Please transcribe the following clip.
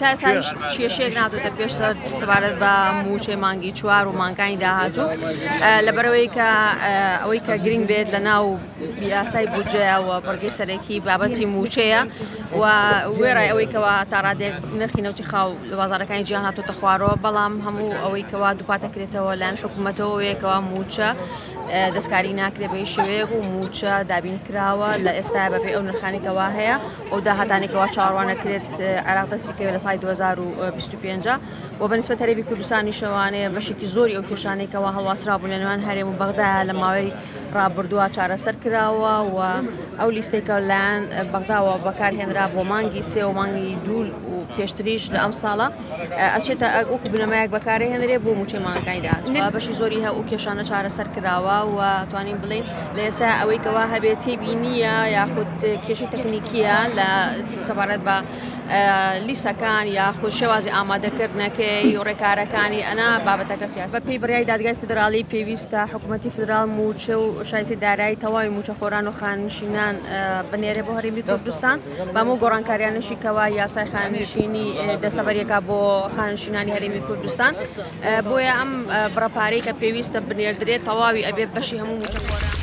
تا ئێستا هیچ کێشەیەک ناتۆتە پێش سەر سەبارەت بە مووچەی مانگی چوار و مانگانی داهاتوو لەبەرەوەی کە ئەوەی کە گرنگ بێت لە ناو یاسای بودجەیە و بڕگەی سەرەکی بابەتی مووچەیە و وێڕای ئەوەی کەوا تا ڕادێک نرخی نەوتی خاو لە بازارەکانی جیهان هاتۆتە خوارەوە بەڵام هەموو ئەوەی کەوا دووپاتەکرێتەوە لایەن حکوومەتەوە وەیەکەوە مووچە دەستکاری ناکرێت بە هیچ شێوەیەک و مووچە دابین کراوە لە ئێستا بەپێی ئەو نرخانی کەوا هەیە ئەو داهاتانی کەوا چاوەڕوانەکرێت عێراق دەستی کەوێت لە ساڵی 2025 و بە نسبەت هەرێمی کوردستانیشەوانەیە بەشێکی زۆری ئەو کێشانەی کەوا هەڵواسرا بوون لە نێوان هەرێم و بەغدا لە ماوەی ڕابردووە چارەسەر کراوە و ئەو لیستەی کە لایەن بەغداوە بەکارهێنرا بۆ مانگی سێ و مانگی دوو و پێشتریش لە ئەم ساڵە ئەچێتە وەکو بنەمایەک بەکارهێنرێ بۆ مووچەی مانگەکانی داهاتوو. بەشی زۆری هەو کێشانە چارەسەر کراوە و توانین بڵێین لە ئێستا ئەوەی کەوا هەبێت تێبینییە یاخود کێشەی تەکنیکییە لە سەبارەت بە لیستەکان یاخود شێوازی ئامادەکردنەکەی و ڕێکارەکانی ئەنا بابەتەکە سیاسی. بەپێی بڕیاری دادگای فیدراڵی پێویستە حکوومەتی فیدراڵ مووچە و شایستەی دارایی تەواوی مووچەخۆران و خانەنشینان بنێرێ بۆ هەرێمی کوردستان. بەمەو گۆڕانکاریانەشی کەوا یاسای خانەنشینی دەستەبەریەکە بۆ خانەنشینانی هەرێمی کوردستان بۆیە ئەم بڕە پارەی کە پێویستە بنێردرێت تەواوی ئەبێ بەشی هەموو مووچەخۆران.